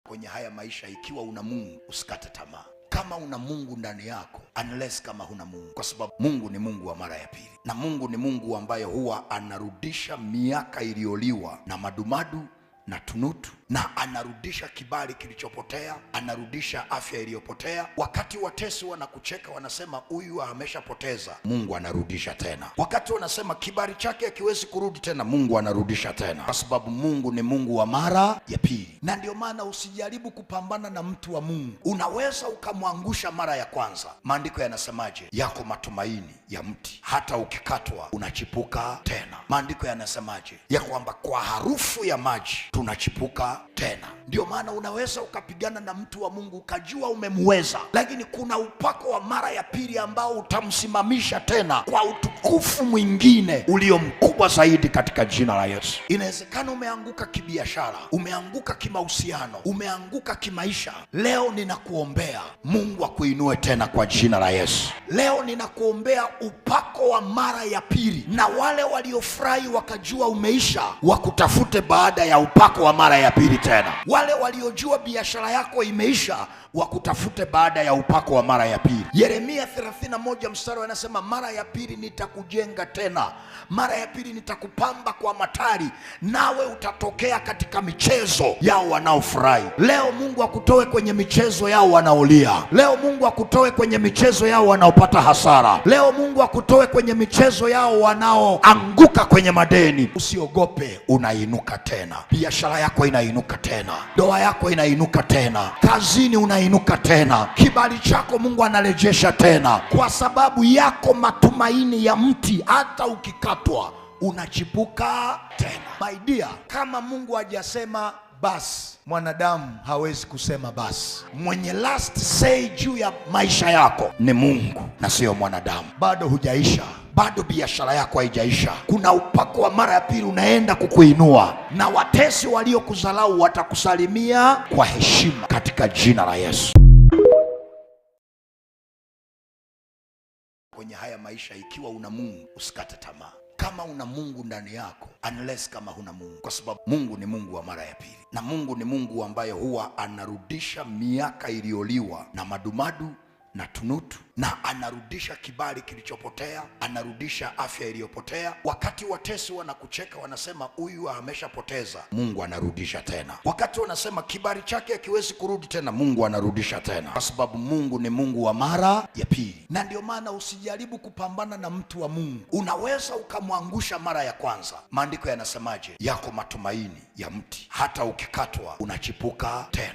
Kwenye haya maisha, ikiwa una Mungu usikate tamaa. Kama una Mungu ndani yako, unless kama huna Mungu, kwa sababu Mungu ni Mungu wa mara ya pili, na Mungu ni Mungu ambaye huwa anarudisha miaka iliyoliwa na madumadu na tunutu, na anarudisha kibali kilichopotea, anarudisha afya iliyopotea. Wakati watesi wanakucheka wanasema huyu ameshapoteza, Mungu anarudisha tena. Wakati wanasema kibali chake hakiwezi kurudi tena, Mungu anarudisha tena, kwa sababu Mungu ni Mungu wa mara ya pili. Na ndio maana usijaribu kupambana na mtu wa Mungu, unaweza ukamwangusha mara ya kwanza. Maandiko yanasemaje? Yako matumaini ya mti, hata ukikatwa unachipuka tena. Maandiko yanasemaje? Ya kwamba kwa harufu ya maji tunachipuka tena. Ndio maana unaweza ukapigana na mtu wa Mungu ukajua umemweza, lakini kuna upako wa mara ya pili ambao utamsimamisha tena kwa utukufu mwingine ulio mkubwa zaidi katika jina la Yesu. Inawezekana umeanguka kibiashara, umeanguka kimahusiano, umeanguka kimaisha. Leo ninakuombea Mungu akuinue tena kwa jina la Yesu. Leo ninakuombea upako wa mara ya pili, na wale waliofurahi wakajua umeisha wakutafute baada ya upako wa mara ya pili tena. Wale waliojua biashara yako imeisha wakutafute baada ya upako wa mara ya pili. Yeremia 31 mstari anasema, mara ya pili nitakujenga tena, mara ya pili nitakupamba kwa matari, nawe utatokea katika michezo yao wanaofurahi. Leo Mungu akutoe kwenye michezo yao wanaolia. Leo Mungu akutoe kwenye michezo yao wanaopata hasara. Leo Mungu akutoe kwenye michezo yao wanaoanguka kwenye madeni. Usiogope, unainuka tena, biashara yako inainuka tena, ndoa yako inainuka tena, kazini unainuka tena, kibali chako Mungu anarejesha tena, kwa sababu yako matumaini ya mti, hata ukikatwa unachipuka tena. My dear, kama Mungu hajasema basi, mwanadamu hawezi kusema basi. Mwenye last say juu ya maisha yako ni Mungu na siyo mwanadamu. Bado hujaisha, bado biashara yako haijaisha. Kuna upako wa mara ya pili unaenda kukuinua, na watesi waliokudharau watakusalimia kwa heshima katika jina la Yesu. Kwenye haya maisha, ikiwa una Mungu usikate tamaa. Kama una Mungu ndani yako, unless kama huna Mungu, kwa sababu Mungu ni Mungu wa mara ya pili, na Mungu ni Mungu ambaye huwa anarudisha miaka iliyoliwa na madumadu na tunutu, na anarudisha kibali kilichopotea, anarudisha afya iliyopotea. Wakati watesi wanakucheka wanasema huyu ameshapoteza, Mungu anarudisha tena. Wakati wanasema kibali chake hakiwezi kurudi tena, Mungu anarudisha tena, kwa sababu Mungu ni Mungu wa mara ya pili. Na ndio maana usijaribu kupambana na mtu wa Mungu, unaweza ukamwangusha mara ya kwanza. Maandiko yanasemaje? Yako matumaini ya mti, hata ukikatwa unachipuka tena.